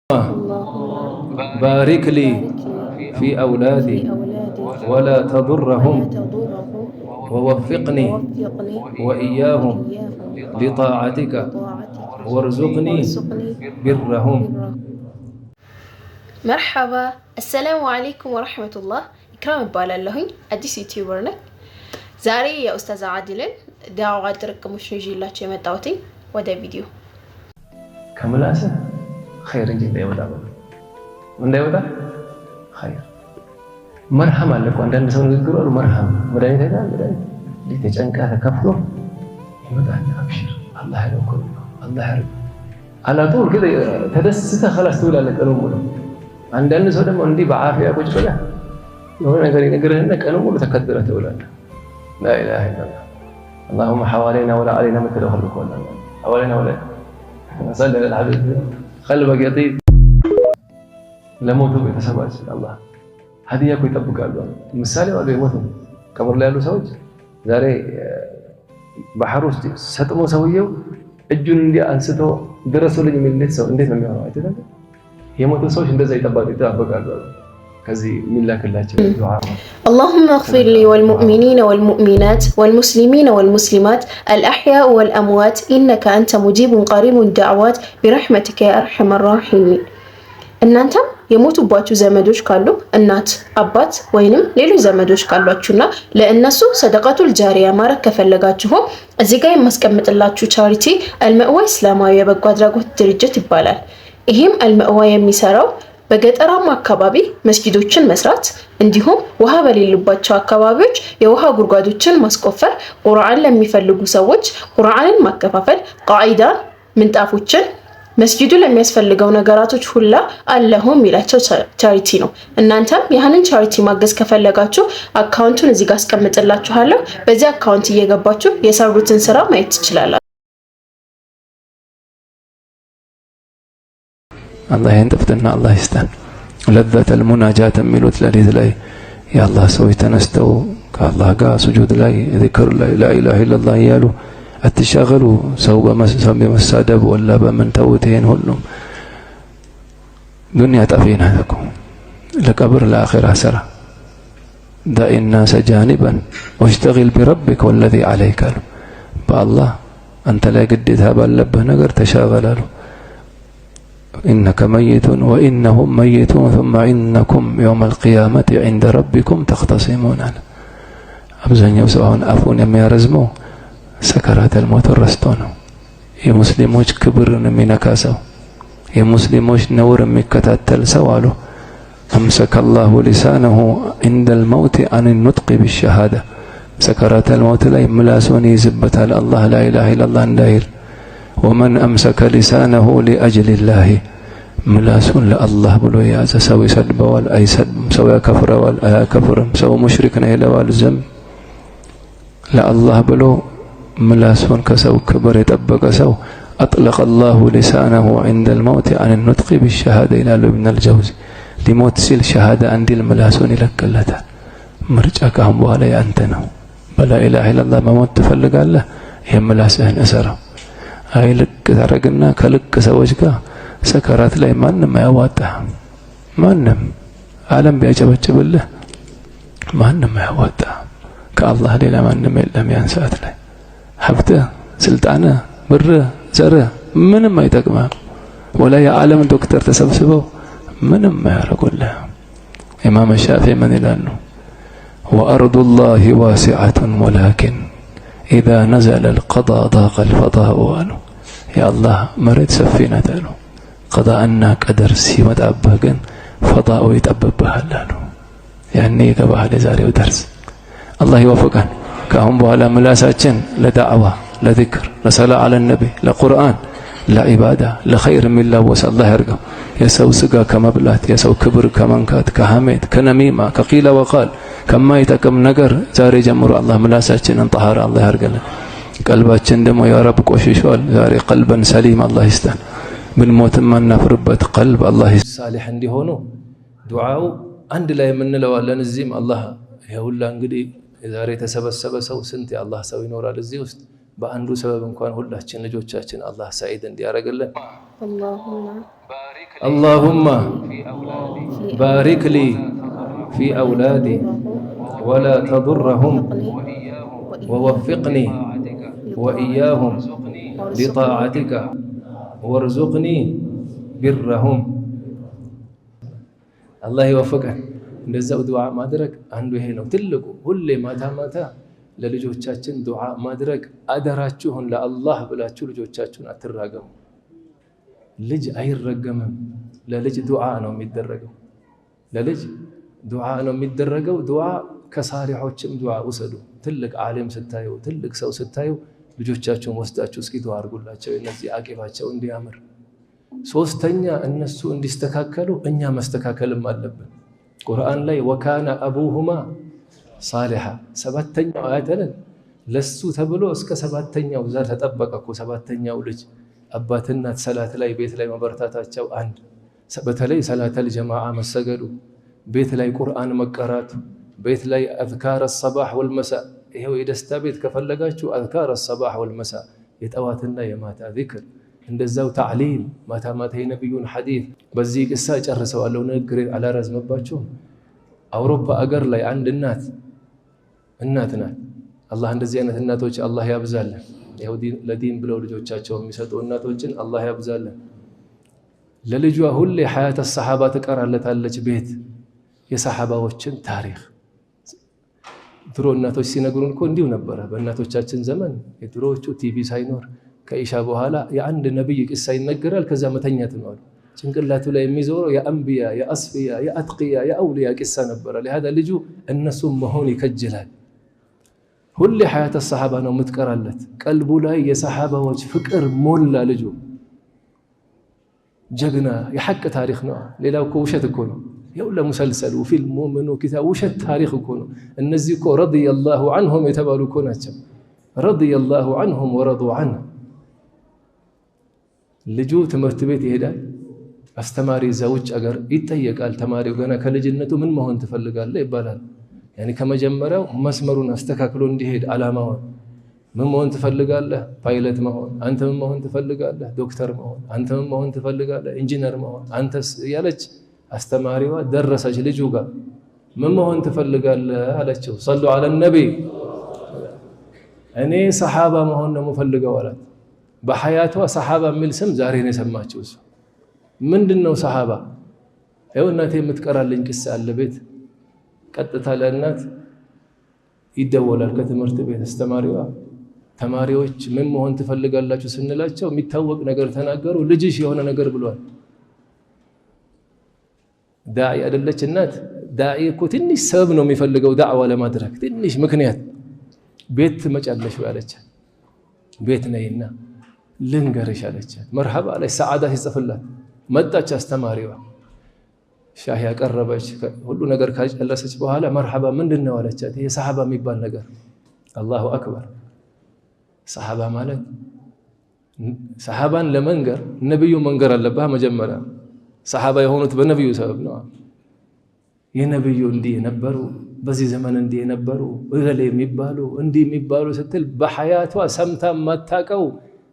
بارك لي في أولادي ولا تضرهم ووفقني وإياهم لطاعتك وارزقني برهم። መርሐባ፣ አሰላሙ አለይኩም ወረሕመቱላህ። ኢክራም እባላለሁኝ፣ አዲስ YouTuber ነኝ። ዛሬ የኡስታዝ አዲልን ዳዕዋ ጥርቅሞች ነው ይዤላችሁ የመጣሁትኝ። ወደ ቪዲዮ። ከምላስህ ኸይር እንጂ እንዳይወጣ፣ እንዳይወጣ ኸይር። መርሃም አለ እኮ፣ አንዳንድ ሰው ንግግሩ አሉ መርሃም መድኃኒት አይደል? መድኃኒት እንዲህ ተጨንቃ ተከፍሎ ይመጣል። አብሽር፣ አላህ ያለው እኮ ነው፣ አላህ ያለው አላጡል ተደስተህ ኸላስ ትውላለህ ቀኑን ሙሉ። አንዳንድ ሰው ደግሞ እንዲህ በዓፊያ ቁጭ ብለህ የሆነ ነገር ይነግርህና ቀኑን ሙሉ ተከድረህ ትውላለህ። ላ ኢላሃ ኢለላህ። አላሁመ ሐዋለይና ወላ ዓለይና የምትለው ሁሉ እኮ ሐዋለይና ወላ ሰለ ለልሐቢብ ቀልበክ የጢብ። ለሞቱ ቤተሰባችን አላህ ሀዲያ እኮ ይጠብቃሉ። ምሳሌ ዋሉ የሞቱ ቀብር ላይ ያሉ ሰዎች ዛሬ ባህር ውስጥ ሰጥሞ ሰውየው እጁን እንዲህ አንስቶ ድረሱልኝ የሚል እንዴት ሰው እንዴት ነው የሚሆነው? አይደለም፣ የሞቱ ሰዎች እንደዛ ይጠባበቃሉ። ከዚህ የሚላክላቸው ዱዓ። اللهم اغفر لي والمؤمنين والمؤمنات والمسلمين والمسلمات الأحياء والأموات إنك أنت مجيب قريب الدعوات برحمتك يا أرحم الراحمين። እናንተም የሞቱባችሁ ዘመዶች ካሉ፣ እናት፣ አባት ወይንም ሌሎች ዘመዶች ካሏችሁና ለእነሱ ሰደቀቱል ጃሪያ ማድረግ ከፈለጋችሁም እዚህ ጋር የማስቀምጥላችሁ charity አልመእዋ እስላማዊ የበጎ አድራጎት ድርጅት ይባላል። ይህም አልመእዋ የሚሰራው በገጠራማ አካባቢ መስጊዶችን መስራት፣ እንዲሁም ውሃ በሌሉባቸው አካባቢዎች የውሃ ጉድጓዶችን ማስቆፈር፣ ቁርአን ለሚፈልጉ ሰዎች ቁርአንን ማከፋፈል፣ ቃዒዳን፣ ምንጣፎችን፣ መስጊዱ ለሚያስፈልገው ነገራቶች ሁላ አለሁ የሚላቸው charity ነው። እናንተም ያህንን charity ማገዝ ከፈለጋችሁ account ኡን እዚህ ጋር አስቀምጥላችኋለሁ። በዚህ account እየገባችሁ የሰሩትን ስራ ማየት ትችላላችሁ። አላህ ይህን ጥፍጥና አላህ ይስጠን። ለዘተል ሙናጃት የሚሉት ሌሊት ላይ የአላህ ሰዎች ተነስተው ከአላህ ጋር ሱጁድ ላይ፣ ዚክር ላይ፣ ላኢላሃ ኢለላህ እያሉ። አትሻገሉ ሰው በመሳደብ ወላ በምን፣ ተውት። ይሄን ሁሉም ዱንያ ጠፊ ናት እኮ። ለቀብር ለአኺራ ስራ። دع الناس جانبا واشتغل بربك والذي عليك አሉ። በአላህ አንተ ላይ ግዴታ ባለብህ ነገር ተሻገል አሉ። إنك ميت وإنهم ميتون ثم إنكم يوم القيامة عند ربكم تختصمون አለ። አብዛኛው ሰው አሁን አፉን የሚያረዝመው ሰከራተል ሞት ረስቶ ነው። የሙስሊሞች ክብርን የሚነካ ሰው፣ የሙስሊሞች ነውር የሚከታተል ሰው አሉ أمسك الله لسانه عند الموت عن النطق بالشهادة። ሰከራተል ሞት ላይ ምላሱን ይይዝበታል አላህ ላኢላሃ ኢለላህ እንዳይል። ومن أمسك لسانه لأجل الله፣ ምላሱን ለአላህ ብሎ የያዘ ሰው ይሰድበዋል አይሰድብም፣ ሰው ያከፍረዋል አያከፍርም፣ ሰው ሙሽሪክ ነው ይለዋል፣ ዝም፣ ለአላህ ብሎ ምላሱን ከሰው ክብር የጠበቀ ሰው أطلق الله لسانه عند الموت عن النطق بالشهادة ይላሉ ኢብን አልጀውዚ። ሊሞት ሲል ሸሃዳ እንዲል ምላሱን ይለቅለታል። ምርጫ ካሁን በኋላ ያንተ ነው። በላኢላሃ ኢለላህ መሞት ትፈልጋለህ? ይህ ምላስህን እሰረው። አይ ልቅ ታረግና ከልቅ ሰዎች ጋር ሰከራት ላይ ማንም አያዋጣህም። ማንም ዓለም ቢያጨበጭብልህ ማንም አያዋጣህም። ከአላህ ሌላ ማንም የለም። ያን ሰዓት ላይ ሀብትህ፣ ስልጣንህ፣ ብርህ፣ ዘርህ ምንም አይጠቅምህም። ወላ የዓለም ዶክተር ተሰብስበው ምንም አያደርጉልህም። ኢማም ሻፊ ምን ይላሉ? وأرض الله واسعة ولكن إذا نزل القضاء ضاق الفضاء አሉ። የአላህ መሬት ሰፊ ናት አሉ። ቀዳእና ቀደር ሲመጣብህ ግን ፈዳኡ ይጠብብሃል አሉ። ያኔ ይገባሃል የዛሬው ደርስ። አላህ ይወፍቀን። ከአሁን በኋላ ምላሳችን ለዳዕዋ፣ ለዚክር፣ ለሰላ አለ ነቢ፣ ለቁርአን፣ ለዒባዳ፣ ለኸይር የሚላወስ አላህ ያርገው። የሰው ስጋ ከመብላት፣ የሰው ክብር ከመንካት፣ ከሐሜት፣ ከነሚማ፣ ከቂለ ወቃል፣ ከማይጠቅም ነገር ዛሬ ጀምሮ አላህ ምላሳችንን ጠሃራ አላህ ያርገልን። ቀልባችን ደግሞ ያ ረብ ቆሽሿል። ዛሬ ቀልበን ሰሊም አላህ ይስጠን። ብንሞትም ማናፍርበት ቀልብ አላህ። ሳሊሕ እንዲሆኑ ዱዓው አንድ ላይ የምንለዋለን። እዚህም አላህ ይሄ እንግዲህ የዛሬ የተሰበሰበ ሰው ስንት የአላህ ሰው ይኖራል እዚህ ውስጥ። በአንዱ ሰበብ እንኳን ሁላችን ልጆቻችን አላህ ሰዒድ እንዲያደርግልን። اللهم بارك اللهم بارك لي في أولادي ولا تضرهم ووفقني وإياهم لطاعتك وارزقني برهم። አላህ ይወፍቀን። እንደዛው ዱዓ ማድረግ አንዱ ይሄ ነው ትልቁ። ሁሌ ማታ ማታ ለልጆቻችን ዱዓ ማድረግ። አደራችሁን ለአላህ ብላችሁ ልጆቻችሁን አትራገሙ። ልጅ አይረገምም። ለልጅ ዱዓ ነው የሚደረገው። ለልጅ ዱዓ ነው የሚደረገው። ዱዓ ከሳሊሖችም ዱዓ ውሰዱ። ትልቅ ዓሊም ስታዩ፣ ትልቅ ሰው ስታዩ ልጆቻችሁን ወስዳችሁ እስኪ ዱዓ አድርጉላቸው፣ እነዚህ አቂባቸው እንዲያምር። ሶስተኛ፣ እነሱ እንዲስተካከሉ እኛ መስተካከልም አለብን። ቁርአን ላይ وكان أبوهما صالحا ሰባተኛው አያት አለን። ለሱ ተብሎ እስከ ሰባተኛው ዘር ተጠበቀ እኮ። ሰባተኛው ልጅ አባት እናት ሰላት ላይ ቤት ላይ መበርታታቸው አንድ፣ በተለይ ሰላተል ጀማዓ መሰገዱ፣ ቤት ላይ ቁርአን መቀራቱ፣ ቤት ላይ أذكار الصباح والمساء። ይሄው የደስታ ቤት ከፈለጋችሁ أذكار الصباح والمساء፣ የጠዋትና የማታ ዚክር፣ እንደዛው ታዕሊም፣ ማታ ማታ የነቢዩን ሐዲት። በዚህ ቅሳ ጨርሰዋለሁ፣ ንግግሬ አላረዝመባችሁም። አውሮፓ አገር ላይ አንድ እናት፣ እናት ናት። አላህ እንደዚህ አይነት እናቶች አላህ ያብዛልን። ይኸው ለዲን ብለው ልጆቻቸው የሚሰጡ እናቶችን አላህ ያብዛልን። ለልጇ ሁሌ ሐያተ ሰሓባ ትቀራለታለች ቤት፣ የሰሓባዎችን ታሪክ። ድሮ እናቶች ሲነግሩን እኮ እንዲሁ ነበረ። በእናቶቻችን ዘመን የድሮዎቹ ቲቪ ሳይኖር ከኢሻ በኋላ የአንድ ነቢይ ቅሳ ይነገራል። ከዛ መተኛት ነው አሉ። ጭንቅላቱ ላይ የሚዞረው የአንቢያ፣ የአስፊያ፣ የአትቅያ፣ የአውልያ ቅሳ ነበረ። ለሃዳ ልጁ እነሱም መሆን ይከጅላል። ሁሌ ሐያተ ሰሓባ ነው የምትቀራለት። ቀልቡ ላይ የሰሓባዎች ፍቅር ሞላ። ልጁ ጀግና የሐቅ ታሪክ ነው። ሌላው እኮ ውሸት እኮ ነው። ይኸው ለሙሰልሰሉ፣ ፊልሙ፣ ምኑ ኪታብ ውሸት ታሪክ እኮ ነው። እነዚህ እኮ رضي الله عنهم የተባሉ እኮ ናቸው። رضي الله عنهم ورضوا عنه። ልጁ ትምህርት ቤት ይሄዳል። አስተማሪ እዛ ውጭ አገር ይጠየቃል። ተማሪው ገና ከልጅነቱ ምን መሆን ትፈልጋለህ ይባላል። ያኔ ከመጀመሪያው መስመሩን አስተካክሎ እንዲሄድ አላማውን። ምን መሆን ትፈልጋለህ? ፓይለት መሆን። አንተ ምን መሆን ትፈልጋለህ? ዶክተር መሆን። አንተ ምን መሆን ትፈልጋለህ? ኢንጂነር መሆን። አንተስ እያለች አስተማሪዋ ደረሰች ልጁ ጋር። ምን መሆን ትፈልጋለህ አለችው። صلوا على النبي። እኔ ሰሓባ መሆን ነው የምፈልገው አላት። በሐያቷ ሰሓባ የሚል ስም ዛሬ ነው የሰማችው። እሱ ምንድን ነው ሰሓባ? ይኸው እናቴ የምትቀራልኝ ቅሳ አለ ቤት። ቀጥታ ለእናት ይደወላል ከትምህርት ቤት። አስተማሪዋ ተማሪዎች ምን መሆን ትፈልጋላችሁ ስንላቸው የሚታወቅ ነገር ተናገሩ። ልጅሽ የሆነ ነገር ብሏል። ዳዒ አይደለች እናት። ዳዒ እኮ ትንሽ ሰበብ ነው የሚፈልገው ዳዕዋ ለማድረግ፣ ትንሽ ምክንያት። ቤት ትመጫለሽ ወይ አለቻት። ቤት ነይና ልንገርሽ አለቻት። መርሐባ አለች። ሰዓዳ ሲጽፍላት መጣች አስተማሪዋ። ሻህ ያቀረበች፣ ሁሉ ነገር ካጨረሰች በኋላ መርሐባ ምንድን ነው አለቻት። ይሄ ሰሓባ የሚባል ነገር። الله أكبر። ሰሓባ ማለት፣ ሰሓባን ለመንገር ነብዩ መንገር አለብህ መጀመሪያ። ሰሓባ የሆኑት በነብዩ ሰበብ ነው። የነብዩ እንዲህ የነበሩ፣ በዚህ ዘመን እንዲህ የነበሩ፣ እገሌ የሚባሉ፣ እንዲህ የሚባሉ ስትል በሐያቷ ሰምታ የማታውቀው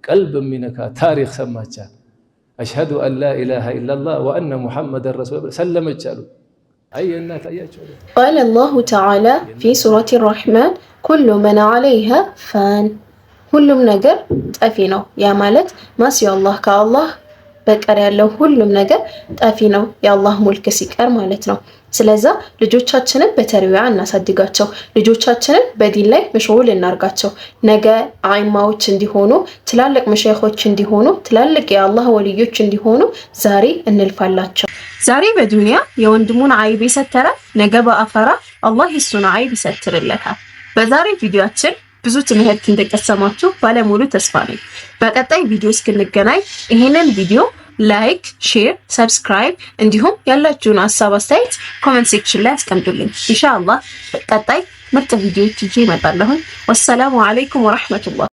ቀልብ የሚነካ ታሪክ ሰማቻት። أشهد أن لا إله إلا الله وأن محمدا رسول ሰለመች አሉ። አይ እናት አያቸው። قال الله تعالى في سورة الرحمن كل من عليها فان ሁሉም ነገር ጠፊ ነው። ያ ማለት ما سوى الله፣ ከአላህ በቀር ያለው ሁሉም ነገር ጠፊ ነው፣ የአላህ ሙልክ ሲቀር ማለት ነው። ስለዛ ልጆቻችንን በተርቢያ እናሳድጋቸው። ልጆቻችንን በዲን ላይ መሽጉል እናርጋቸው። ነገ አይማዎች እንዲሆኑ፣ ትላልቅ መሸይኾች እንዲሆኑ፣ ትላልቅ የአላህ ወልዮች እንዲሆኑ ዛሬ እንልፋላቸው። ዛሬ በዱንያ የወንድሙን አይብ የሰተረ ነገ በአኸራ አላህ የሱን አይብ ይሰትርለታል። በዛሬ ቪዲዮአችን ብዙ ትምህርት እንደቀሰማችሁ ባለሙሉ ተስፋ ነኝ። በቀጣይ ቪዲዮ እስክንገናኝ ይሄንን ቪዲዮ like፣ share፣ subscribe እንዲሁም ያላችሁን ሀሳብ አስተያየት comment section ላይ አስቀምጡልኝ። ኢንሻአላህ በቀጣይ ምርጥ ቪዲዮዎች ይዤ እመጣለሁኝ። والسلام عليكم ورحمة الله።